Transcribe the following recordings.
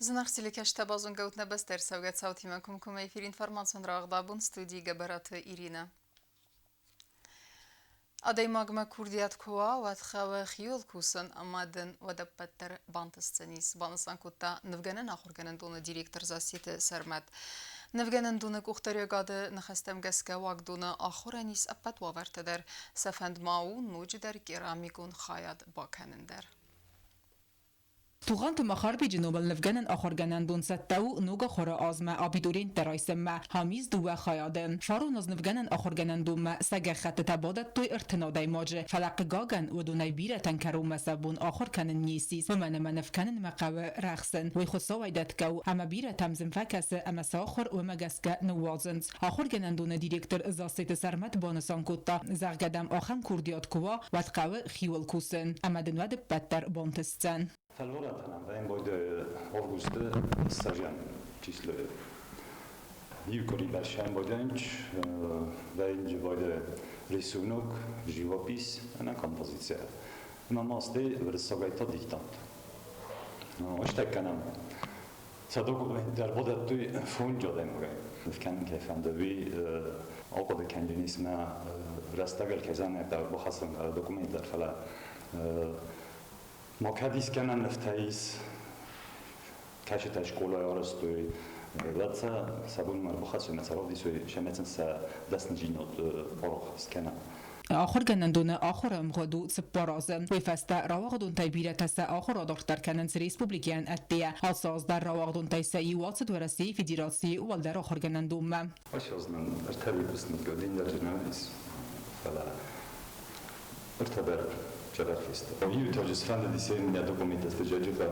Зынаргъ телекӕсджытӕ, базонгӕ ут нӕ бӕстӕ ӕрцӕугӕ цаутимӕ комкоммӕ эфир информацион рауагъд абон студийы Гӕбӕраты Иринӕ. Адӕймагмӕ курдиат куы уа, уӕд хъӕуы хиуыл кусын ӕмӕ дын уӕд ӕппӕт дӕр бантысдзӕнис, банысан кодта нывгӕнӕн ахуыргӕнӕндоны директор Зассеты Сӕрмӕт. Нывгӕнӕндоны къухдариуӕгады ныхӕстӕм гӕсгӕ уагдоны ахуырӕн ис ӕппӕт уавӕртӕ дӕр. Сӕ фӕнд ма у ноджыдӕр керамикон хайад бакӕнын дӕр. Тугъанты Махарбеджы номыл нывгӕнӕн ахуыргӕнӕндон цӕттӕ у ног ахуыры азмӕ абитуриенттӕ райсынмӕ. Ам ис дыууӕ хайады. Фарон аз нывгӕнӕн ахуыргӕнӕндонмӕ сӕ гӕххӕттытӕ бадӕттой 30 адӕймаджы, фӕлӕ, хъыгагӕн, уыдонӕй бирӕтӕн кӕронмӕ сӕ бон ахуыр кӕнын не ссис, уымӕн ӕмӕ ныв кӕнынмӕ хъӕуы рӕхсын. Уый Хуыцауӕй дӕтгӕ у, ӕмӕ бирӕтӕм зын фӕкӕсы ӕмӕ сӕ ахуыр уымӕ гӕсгӕ ныууадзынц. Ахуыргӕнӕндоны директор Зассеты Сӕрмӕт банысан кодта, зӕгъгӕ дӕм ахӕм курдиат куы уа, уӕд хъӕуы хиуыл кусын, ӕмӕ дын уӕд ӕппӕт дӕр бантысдзӕн. Фӕлварӕнтӕн ӕмбойды августы ссӕрӕм числойы. Иу къуыри бӕрсӕмбойдӕнч вӕййы вайды рисунок, живопись ӕмӕ композицийӕ. Ӕмӕ ма стӕй уырыссагӕй та диктант. Ӕстӕг кӕнӕм. Сӕ документ дӕр бадӕттой фондз адӕймагӕй. Кӕнын кӕй фӕнды, уый ахъуыды кӕнджынис мӕ рӕстӕгыл кӕй зӕнӕгтӕ бахӕссын документ дӕр, фӕлӕ ма кӕд искӕмӕн нывтӕ ис, кӕцытӕ скъолайы арӕзтой, уӕд сӕ сӕ бонмӕ ӕрбахӕссой ӕмӕ сӕ равдисой, цӕмӕй сын сӕ дӕсныдзинад аргъ скӕна. Ахуыргӕнӕндоны ахуыры ӕмгъуыд у 4 азы. Уый фӕстӕ рауагъдонтӕй бирӕтӕ сӕ ахуыр адарддӕр кӕнынц республикӕйӕн ӕддейӕ. Ацы аз дӕр рауагъдонтӕй сӕ иу ацыд Уӕрӕсейы Федерацийы уӕлдӕр ахуыргӕнӕндонмӕ. Ацы аз нын ӕртӕ выпускник один даже нӕ уыдис, фӕлӕ ӕртӕ дӕр джӕбӕх фесты. Иутӕ же сфӕндыдис нӕ документтӕ сфыджӕджытӕ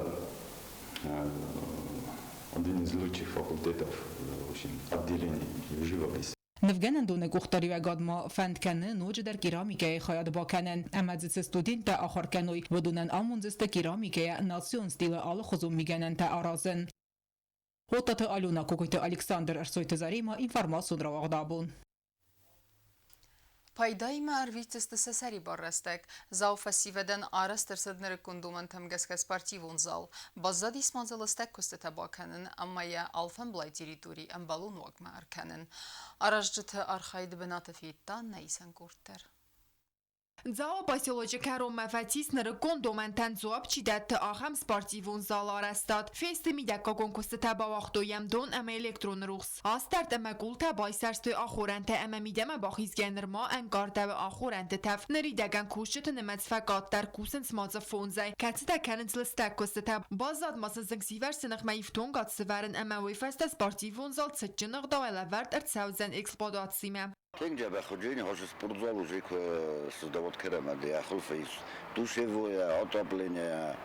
один из лучших факультетов, в общем, отделений живописи. Нывгӕнӕндоны къухдариуӕгад ма фӕнд кӕны ноджыдӕр керамикӕйы хайад бакӕнын ӕмӕ дзы цы студенттӕ ахуыр кӕной, уыдонӕн амондзысты керамикӕйӕ национ стилы алыхуызон мигӕнӕнтӕ аразын. Оттаты Алена, Кокойты Александр, Ӕрсойты Заремӕ, информацион рауагъд абон. Пайдаимӕ ӕрвитдзысты сӕ сӕрибар рӕстӕг. Дзау фӕсивӕдӕн арӕзт ӕрцыд нырыккон домӕнтӕм гӕсгӕ спортивон зал. Баззадис ма дзы лыстӕг куыстытӕ бакӕнын ӕмӕ йӕ алфӕмблай территори ӕмбӕлон уагмӕ ӕркӕнын. Аразджыты архайды бынаты федта нӕ исӕн къорд дӕр. Дзауы поселочы кӕронмӕ фӕцис нырыккон домӕнтӕн дзуапп чи дӕтты, ахӕм спортивон залы арӕзтад. Фесты мидӕггагон куыстытӕ, бауагътой йӕм дон ӕмӕ электроны рухс. Астӕрд ӕмӕ къултӕ байсӕрстой ахорӕнтӕ ӕмӕ мидӕмӕ бахизгӕ нырма ӕнкъардӕуы ахорӕнты тӕф. Ныридӕгӕн кусджыты нымӕц фӕкъаддӕр, кусынц ма дзы фондзӕй, кӕцытӕ кӕнынц лыстӕг куыстытӕ. Баззад ма сын зынгсивӕрзты ныхмӕ ифтонгад сывӕрын ӕмӕ уый фӕстӕ спортивон зал цытджын ӕгъдауӕй лӕвӕрд ӕрцӕудзӕн эксплуатацимӕ. Тынг дзӕбӕх уыди, хосы спортзал уже куы создавать кӕнӕм, йӕ хуылфы ис душевое, отопление,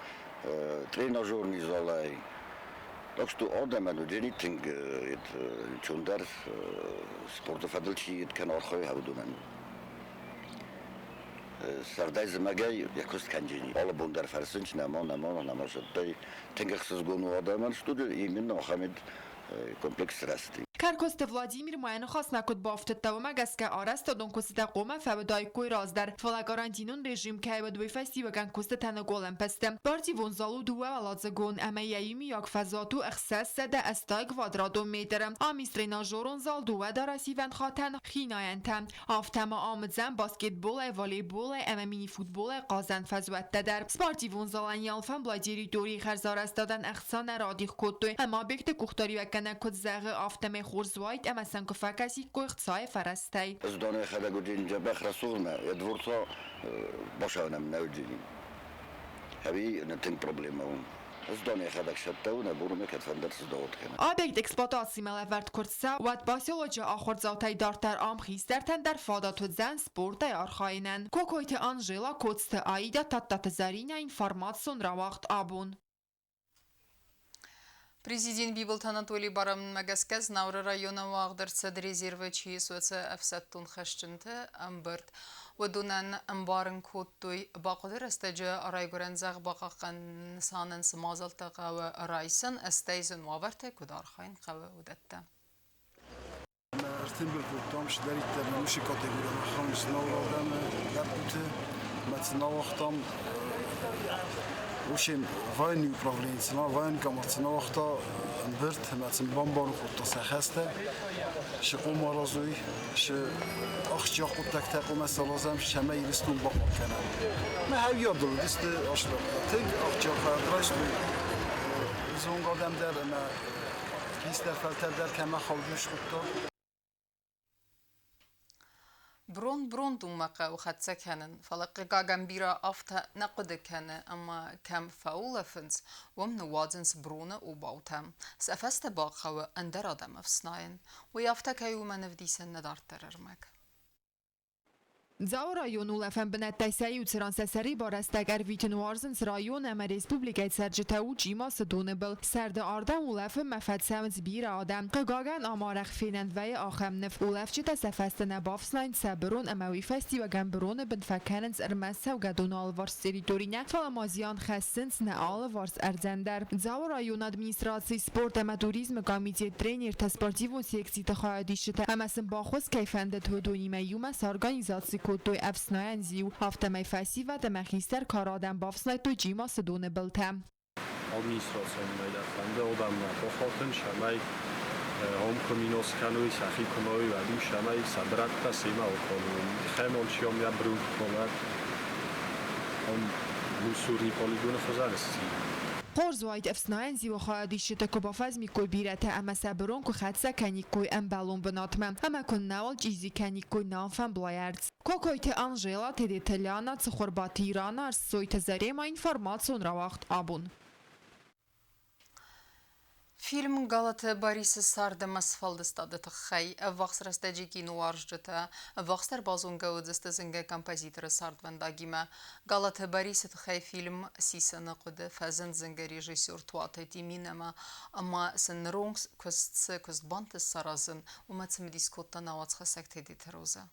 тренажерный залӕй. Так что адӕмӕн уыди тынг чондӕр спорты фӕдыл чи кӕны архайы, уыдонӕн. Сӕрдӕй зымӕгӕй йӕ куыст кӕнджын. Алы бон дӕр фӕрсынц, нӕма, нӕма, нӕма сӕттӕй. Тынг ӕхсызгон у адӕмӕн, что именно ахӕм комплекс рӕзти. Кӕркосты Владимир ма йӕ ныхасмӕ куыд бафтыдта, уымӕ гӕсгӕ арӕзтадон куыстытӕ хъуамӕ фӕуыдаиккой раздӕр, фӕлӕ карантинон режим кӕй уыд, уый фӕстиуӕгӕн куыстытӕ ныгуылӕнпӕсты. Спортивон зал у дыууӕуӕладзыгон ӕмӕ йӕ иумиаг фӕзуат у 680 квадратон метры. Ам ис тренажерон зал, дыууӕ дарӕсивӕн хатӕн, хинайӕнтӕ. Афтӕ ма амыдзӕн баскетболӕй, волейболӕй ӕмӕ мини-футболӕй хъазӕн фӕзуӕттӕ дӕр. Спортивон залӕн йӕ алфӕмблай территорийы хӕрзарӕзтадӕн ӕхца нӕ радих кодтой ӕмӕ объекты къухдариуӕггӕнӕг куыд зӕгъы, афтӕмӕй хорз уаид ӕмӕ сӕм куы фӕкӕсиккой хцайы фӕрӕзтӕй. Ӕз донӕй хӕдӕг уыдин дзӕбӕх рӕсугъдмӕ, йӕ дворца башавнӕм нӕ уыди. Ӕви тынг проблемӕ у. Ӕз йӕхӕдӕг цӕттӕ у, нӕ бон кӕд фӕндӕр сдауд кӕна. Объект эксплуатацимӕ лӕвӕрд куы рцӕуа, уӕд поселочы ахуырдзаутӕй дарддӕр ам хистӕртӕн дӕр фадат уыдзӕн спортӕй архайынӕн. Кокойты Анжела, Коцты Аидӕ, Тадтаты Зӕринӕ, информацион рауагъд абон. Президент Бибылты Анатолий барамынмӕ гӕсгӕ Знауыры районы уагъд ӕрцыд резервы ЧСО-ы ӕфсӕддон хӕсджынты ӕмбырд. Уыдонӕн ӕмбарын кодтой, бахъуыды рӕстӕджы райгуырӕн зӕхх бахъахъхъӕныны нысанӕн цы мадзӕлттӕ хъӕуы райсын, стӕй зын уавӕрты куыд архайын хъӕуы, уыдӕттӕ. Ӕртымбыл кодтам цыдӕриддӕр нӕ уыцы категоримӕ хауынц наурадӕмы лӕппуты, мӕ сын ауагътам. В общем, военный управление цена, военкомат цена вахта ӕмбырд ӕмӕ сын бамбарын кодта сӕ хӕстӕ, шы хъом аразой, шы ахсджиаг хъуыддӕгтӕ хъуамӕ саразӕм, цӕмӕй Ирыстон бахъахъхъӕнӕм. Мӕ хӕуиадыл уыдысты тынг ахсджиаг хайад райстой ӕвзонг адӕм дӕр ӕмӕ хистӕр фӕлтӕр дӕр, кӕмӕ хауд, схуыдта. Брон брондонмӕ хъӕуы хӕццӕ кӕнын, фӕлӕ, хъыгагӕн, бирӕ афтӕ нӕ хъуыды кӕны ӕмӕ кӕм фӕулӕфынц, уым ныууадзынц броны обаутӕ. Сӕ фӕстӕ бахъӕуы ӕндӕр адӕм ӕфснайын. Уый афтӕ кӕй у, уымӕн ӕвдисӕн нӕ дарддӕр ӕрмӕг. Дзауы районы улӕфӕн бынӕттӕй сӕ иу, цыран сӕ сӕрибар рӕстӕг ӕрвитын уарзынц район ӕмӕ республикӕйы цӕрджытӕ, у Чъимасы доны был. Сӕрды ардӕм улӕфынмӕ фӕцӕуынц бирӕ адӕм. Хъыгагӕн, ам арӕх фенӕн вӕййы ахӕм ныв: улӕфджытӕ сӕ фӕстӕ нӕ бафснайынц сӕ бырон ӕмӕ уый фӕстиуӕгӕн быроны бын фӕкӕнынц ӕрмӕст цӕугӕдоны алыварс территори нӕ, фӕлӕ ма зиан хӕссынц нӕ алыварс ӕрдзӕн дӕр. Дзауы районы администрацийы спорт ӕмӕ туризмы комитет, тренертӕ, спортивон секциты хайадисджытӕ ӕмӕ сын баххуыс кӕй фӕндыд, уыдонимӕ иумӕ сорганизаци кодтой ӕфснайӕн зиу. Афтӕмӕй фӕсивӕд ӕмӕ хистӕр кары адӕм бафснайдтой Чъимасы доны былтӕ. Администрацийӕн дӕр фӕнды адӕммӕ бахатын, цӕмӕй ам куы минас кӕной, сӕхи куы мӕой, уӕд цӕмӕй сӕ брӕттӕ семӕ акалой. Хӕмон чи ам йӕ брун куы калӕд, ам мусорный полигоны хуызӕн сси. Хорз уаид, ӕфснайӕн зиуы хайадисджытӕ куы бафӕзмиккой бирӕтӕ ӕмӕ сӕ бырон куы хӕццӕ кӕниккой ӕмбӕлон бынатмӕ ӕмӕ куыннӕуал чъизи кӕниккой нӕ алфӕмблай ӕрдз. Кокойты Анжела, Тедеты Лиана, Цыхуырбаты Ирана, Ӕрсойты Зарема, информацион рауагъд «Абон». Фильм Галаты Барисы цард ӕмӕ сфӕлдыстады тыххӕй ӕввахс рӕстӕджы киноуарзджытӕ ӕввахсдӕр базонгӕ уыдзысты зынгӕ композиторы цардвӕндагимӕ. Галаты Барисы тыххӕй фильм сисыны хъуыды фӕзынд зынгӕ режиссер Туаты Тиминӕмӕ ӕмӕ сын ныронг куыст цы куыст бантыст саразын, уымӕ цымыдис кодта нӕ уацхӕссӕг Тедеты Розӕ.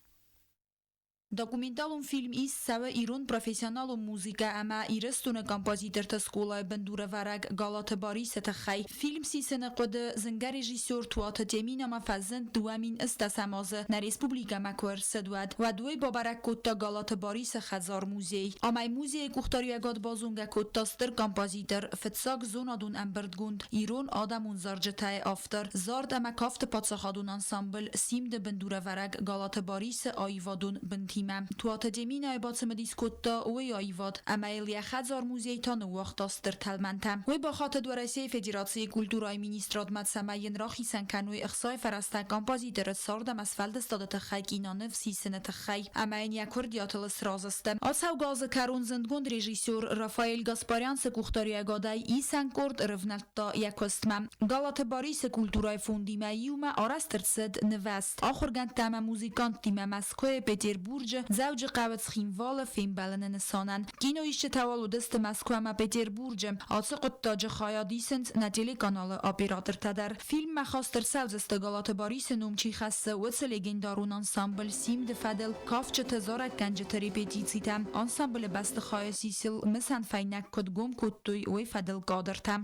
Документалон фильм ист цӕуы ирон профессионалон музыкӕ ӕмӕ Ирыстоны композиторты скъолайы бындурӕвӕрӕг Галаты Барисы тыххӕй. Фильм сисыны хъуыды зынгӕ режиссер Туаты Теминӕмӕ фӕзынд 2010 азы, нӕ республикӕмӕ куы ӕрцыд, уӕд. Уӕд уый бабӕрӕг кодта Галаты Барисы хӕдзар-музей. Амӕй музейы къухдариуӕгад базонгӕ кодта стыр композитор, фыццаг зонадон ӕмбырдгонд «Ирон адӕмон зарджытӕ-йы автор, зард ӕмӕ кафты паддзахадон ансамбль «Симд-ы» бындурӕвӕрӕг Галаты Барисы аивадон бынтимӕ. Туаты Деминайы бацымыдис кодта уый аивад, ӕмӕ йыл йӕ хӕдзар-музей та ныууагъта стыр тӕлмӕнтӕ. Уый бахатыд Уӕрӕсейы Федерацийы культурӕйы министрадмӕ, цӕмӕй йын рахицӕн кӕной ӕхцайы фӕрӕзтӕ композиторы цард ӕмӕ сфӕлдыстады тыххӕй киноныв сисыны тыххӕй, ӕмӕ йын йӕ куырдиатыл сразы сты. Ацӕугӕ азы кӕрон зындгонд режиссер Рафаэль Гаспарян цы къухдариуӕгадӕй исӕн къорд ӕрывнӕлдта йӕ куыстмӕ. Галаты Барисы культурӕйы фондимӕ иумӕ арӕзт ӕрцыд нывӕзт. Ахуыргӕндтӕ ӕмӕ музыканттимӕ Мӕскуыйы, Петербурджы, Дзӕуджыхъӕуы, Цхинвалы фембӕлыны нысанӕн. Киноисджытӕ уал уыдысты Мӕскуы ӕмӕ Петербурджы. Ацы хъуыддаджы хайад исынц нӕ телеканалы оператортӕ дӕр. Фильммӕ хаст ӕрцӕудзысты Галаты Барисы ном чи хӕссы, уыцы легендарон ансамбль «Симд-ы» фӕдыл кафджыты, зарӕггӕнджыты репетицитӕ, ансамблы бӕстыхайы сисыл мысӕн фӕйнӕг куыд гом кодтой, уый фӕдыл кадртӕ.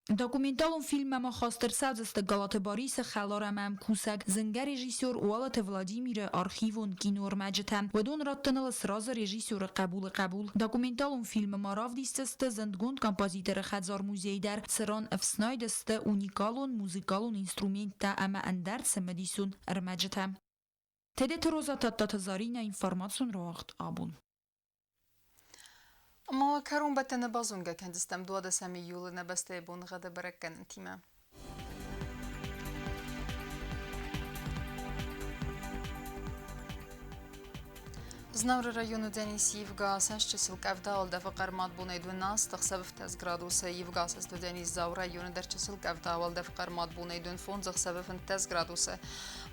Документалон фильммӕ ма хаст ӕрцӕудзысты Галаты Барисы хӕлар ӕмӕ ӕмкусӕг, зынгӕ режиссер Уалыты Владимиры архивон киноӕрмӕджытӕ. Уыдон раттыныл сразы режиссеры хъӕбулы хъӕбул. Документалон фильмы ма равдисдзысты зындгонд композиторы хӕдзар-музей дӕр, цыран ӕфснайд сты уникалон музыкалон инструменттӕ ӕмӕ ӕндӕр цымыдисон ӕрмӕджытӕ. Тедеты Роза, Тадтаты Заринӕ, информацион рауагъд «Абон». Ӕмӕ кӕронбӕттӕны базонгӕ кӕндзыстӕм 12 июлы нӕ бӕстӕйы боныгъӕды бӕрӕггӕнӕнтимӕ. Знауыры районы уыдзӕнис ивгӕ цӕстчысыл къӕвда, уӕлдӕфы хъӕрмад бонӕй 12, ӕхсӕвы 15 градусы. Ивгӕ цӕст уыдзӕнис Дзауы районы дӕр чысыл къӕвда, уӕлдӕфы хъӕрмад бонӕй 25, ӕхсӕвы 15 градусы.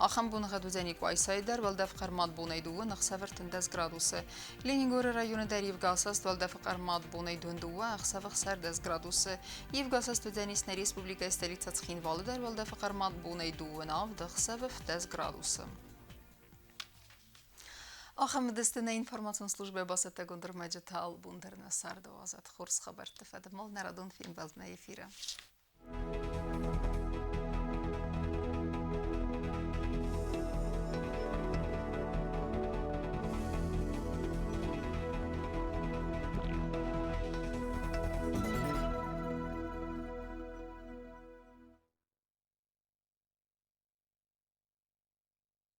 Ахӕм боныгъӕд уыдзӕни Къуайсайы дӕр, уӕлдӕф хъӕрмад бонӕй 2, ӕхсӕвы 13 градусы. Ленингоры районы дӕр ивгӕ цӕст уӕлдӕфы хъӕрмад бонӕй 2, ӕхсӕвы 16 градусы. Ивгӕ цӕст уыдзӕнис нӕ республикӕйы столицӕ Цхинвалы дӕр, уӕлдӕфы хъӕрмад бонӕй 2, ӕхсӕвы 15 градусы. Ахӕм уыдысты нӕ информацион службӕйы бацӕттӕгонд ӕрмӕджытӕ алыбон дӕр нӕ царды уадзӕд хорз хабӕртты фӕдыл нӕ радон фембӕлд нӕ эфиры.